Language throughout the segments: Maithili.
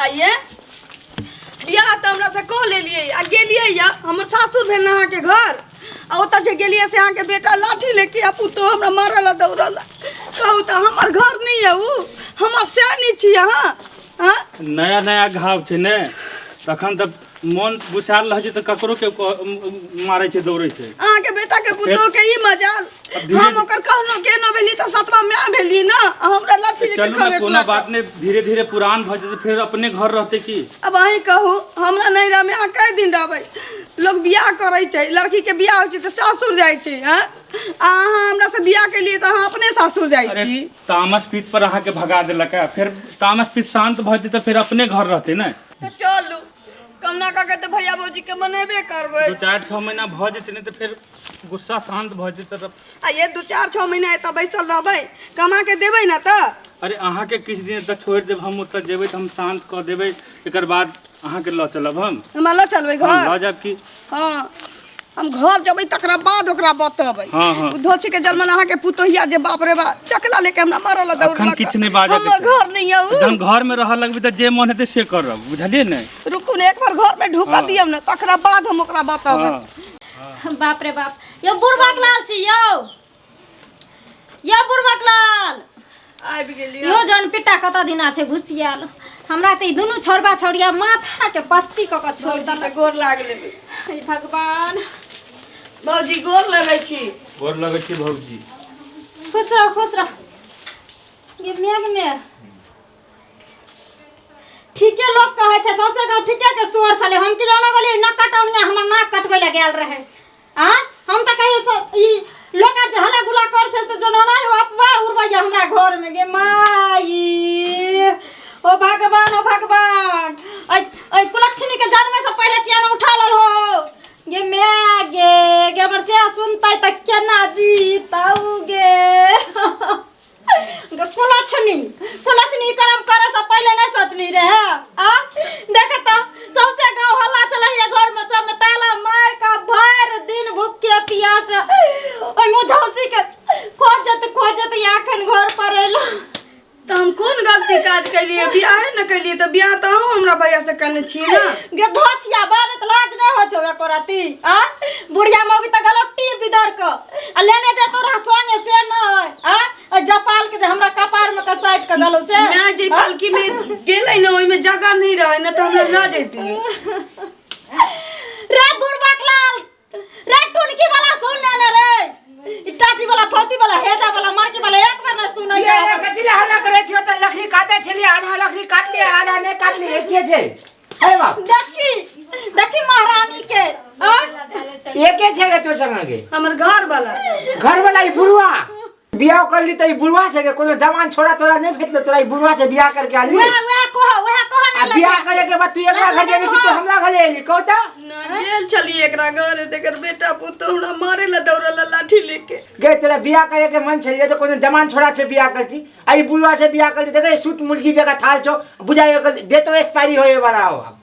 आइए बियाह तऽ हमरा से कऽ लेलियै आ गेलियै या हमर सासुर भेल ने अहाँके घर आ ओतऽ जे गेलियै से अहाँके बेटा लाठी लेके आ पुतोह हमरा मारऽ लए दौड़ल कहू तऽ हमर घर नहि यऽ उ हमर सएह नहि छी अहाँ आँ नया नया घाव छै ने तखन तऽ मोन गुसायल रहै छै तऽ ककरो के मारै छै दौड़ै छै अहाँके बेटा के पुतोह के ई मजाल हम ओकर कहनो केनो भेली तऽ सतवा माय भेली ना आ हमरा लाठी लेके चलू ने खरेटलक। कोनो बात नहि धीरे धीरे पुरान भऽ जेतै फेर अपने घर रहतै की अब अहीं कहू हमरा नैहरा में अहाँ कए दिन रहबै लोग बियाह करै छै लड़की के बियाह होइ छै तऽ सासुर जाइ छै हँ आ अहाँ हमरा से बियाह केलियै तऽ अहाँ अपने सासुर जाइ अरे छी तामस पीत पर अहाँके भगा देलक है फेर तामस पीत शांत भऽ जेतै तऽ फेर अपने घर रहतै ने तऽ चलू कहुना कऽ के तऽ भैया भौजी के मनेबे करबै दू चारि छओ महीना भऽ जेतै ने तऽ फेर गुस्सा शांत भऽ जेतै तऽ आ ये दू चारि छओ महीना एतऽ बैसल रहबै कमा के देबै ने तऽ अरे अहाँके किछु दिन एतऽ छोड़ि देब हम ओतऽ जेबै तऽ हम शांत कऽ देबै एकर बाद अहाँके लऽ चलब हम हमरा लऽ चलबै हम घर लऽ जायब की हँ हम घर जेबै तकरा बाद ओकरा बतेबै हाँ, हाँ। ओ धोछी के जलमन अहाँके पुतोहिया जे बाप रे बाप चकला लेके हमरा मारऽ लग अखन किछु नहि बाजऽ के हमर छै। घर नहीं है उ। जहन घर में रहऽ लगबै तऽ जे मन हेतै से करब बुझलियै ने रुकू ने एक बार घर में ढुका दियौ ने तकरा बाद हम ओकरा बतेबै हाँ बाप रे बाप यौ बुढ़बाक लाल छी यौ यौ बुढ़बाक लाल आबि गेली यो जन पिट्टा कतऽ दिना छै घुसियाल हमरा तऽ ई दुनू छौड़बा छौड़िया माथा के पच्ची कऽ कऽ छोड़ि भौजी से देलक गोर लागले हे भगवान भौजी गोर लगै छी गोर लगै छी भौजी खुश रह खुश रह गे मेघ मे ठीके लोक कहै छै सौंसे गाँव ठीके के शोर छलै हम की जानो गेलियै नाक कटौनिया हमर नाक कटबै लए गेल रहै आ हम तऽ कहियो से ई लोक आर जे हल्ला गुल्ला कर छै से जनोना हो अफवाह उड़बैया हमरा घर में गे माई ओ भगवान ओ भगवान ऐ ऐ कुलक्षणी के जन्मे से पहिले किया ने उठा लेल हो गे my गे गे हमर से सुनतै तऽ केना जीतौ गे कुलक्षणी कुलक्षणी करम करे से पहिले नहीं सोचली रहे आ देख त सबसे गांव हल्ला चले है घर में सब में ताला मार के भर दिन भूखे प्यास ओय मुझौसी के खोजत खोजत अखन घर पर एलो तऽ हम कोन गलती काज केलियै बियाहे ने केलियै तऽ बियाह तऽ अहूँ हमरा भैया से केने छियै ने गे धोचिया बाजत लाज नहि होइ छौ एको रती आ बुढ़िया मौगी तऽ गलो टीप बिदर क आ लेने जे तोरा संगे से नहि आ ओहि जपाल के जे हमरा कपार में के साइड के गलो से मैं जे पालकी में गेलै ने ओहिमे जगह नहीं रहे ने तऽ हमरा लऽ जैतियै रे बुढ़बक लाल रे टुनकी वाला सुन ने ने रे ई टाची वाला फौती वाला हेजा वाला मरकी वाला एक बार न सुनै ये ये कथी ला हल्ला करै छियै तऽ लकड़ी काटै छलियै आधा लकड़ी काटलियै आधा नहि काटलियै के छै हे बाप देखी देखी महारानी के आ? एके छै गे तोर संगे गे हमर घर वाला घर वाला ई बुढ़वा बियाह कर ली तऽ ई बुढ़वा छै गे कोनो जवान छोरा तोरा नहि भेटलो तोरा ई बुढ़वा से बियाह करके आली वएह वएह कह वएह कह आ ने बियाह करे के बाद तू एकरा घर जेबी कि तू हमरा घर एली कहू तऽ ना गेल छलियै एकरा घर तेकर बेटा पुतोह हमरा मारे ला दौड़ल लाठी लेके गे तोरा बियाह करे के मन छलियै तऽ कोनो जवान छोरा से बियाह करती आ ई बुढ़वा से बियाह करती देखे सूट मुर्गी जगह थाल छौ बुझाइ दे तो एक्सपायरी होए वाला हो अब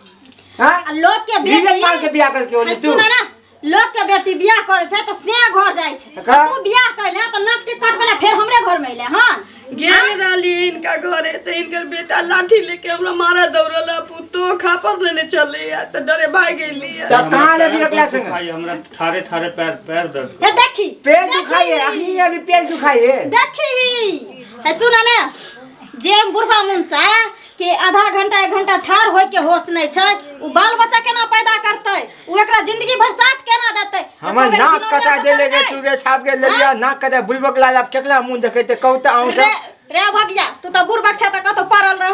हाँ आ लोक के बेटी रिजल्ट मार के बियाह करके होली आ तू सुन ना लोक के बेटी बियाह करे छै तऽ से घर जाइ छै का? तू बियाह कैले तऽ नाक टिक काटबै ला फेर हमरे घर में अइले हन गेल रहली इनका घरे तऽ इनकर बेटा लाठी लेके हमरा मारा दौड़ल पुतोह खापर लेने चले तऽ डरे भागि गेली तब कहाँ ले बियाह पैर संग दुखाई हमरा ठारे ठारे पैर पैर दर्द ए देखी पेट दुखाई है अखनी अभी पेट दुखाई है देखी ए सुन ने जे बुढ़बा मुनसा के आधा घंटा एक घंटा ठाढ़ होय के होश नहीं छै उ बाल बच्चा केना पैदा करतै उ एकरा जिंदगी भर साथ केना देतै हमर नाक कटा देले गे तू गे छाप के लेलिया नाक कटा बुलबक लाल अब केकरा मुंह देखेते कहू तऽ अहूँ रे सब रे भगिया तू तऽ बुढ़बक छै तऽ कतौ पड़ल रह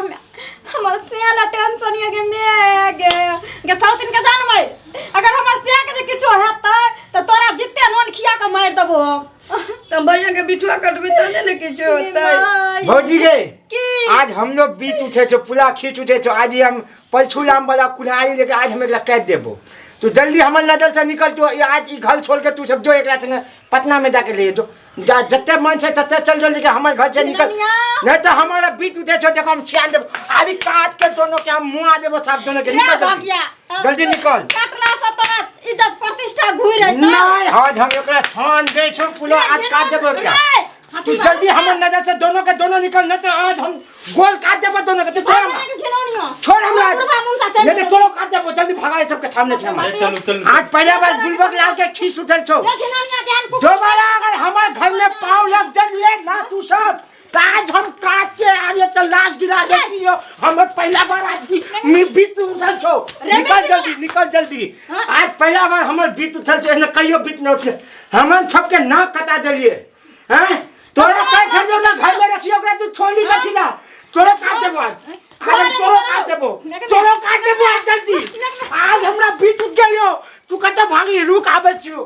हमर से ला टेंशन ये गे मे गे गे सौतिन के जान मारि अगर हमर से के जे किछो हेतै तऽ तोरा जिते नोन खिया के मारि देबो हम तऽ भैया के बिठुआ कटबै तहने ने किछु होतै भौजी गे की आज हम लोग बीत उठे छो पूरा खींच उठे छो आज ही हम पलछू लाम वाला कुल्हाड़ी लेके आज हम एकरा काटि देबो तू जल्दी हमर नजर से निकल तू ये आज ई घर छोड़ के तू सब जो एकरा संगे पटना में जाके ले जो जा जते मन छै तते चल जो लेके हमर घर से निकल ननिया। नहीं तो हमारा बीत उठे छो देखो हम छियान देबो अभी काट के दोनों के हम मुआ देबो साफ दोनों के रे निकल जल्दी भगिया जल्दी निकल कटला से तोरा इज्जत प्रतिष्ठा घुरि अइतौ नहीं आज हम एकरा शान दे छो पूरा आज काट देबो एकरा रे, तू जल्दी हमर नजर से दोनों के दोनों निकल नहीं तो आज हम गोल काट देबो दोनों के तू छोड़ हमरा घिनौनियो छोड़ हमरा चल नहीं तो तोरो काट देबो, जल्दी भगा ये सबके सामने से हमारे। चलू चलू। आज पहला बार गुलबक लाल के खीस उठल छो। जो घिनौनिया जेहन कुकुर। दोबारा अगर हमारे घर में पाँव लग जलिए ना तू सब, तो आज हम काट के आज ये तो लाश गिरा देती हो। हमर पहला बार आज की बीत उठल छो। निकल जल्दी, निकल जल्दी। आज पहला बार हमर बीत उठल छो, एने कहियो बीत न उठले। हमन सबके नाक कटा देलिए। हैं? तोरा कहै छलियौ ना घर में रखियो ओकरा, तू छोड़ली।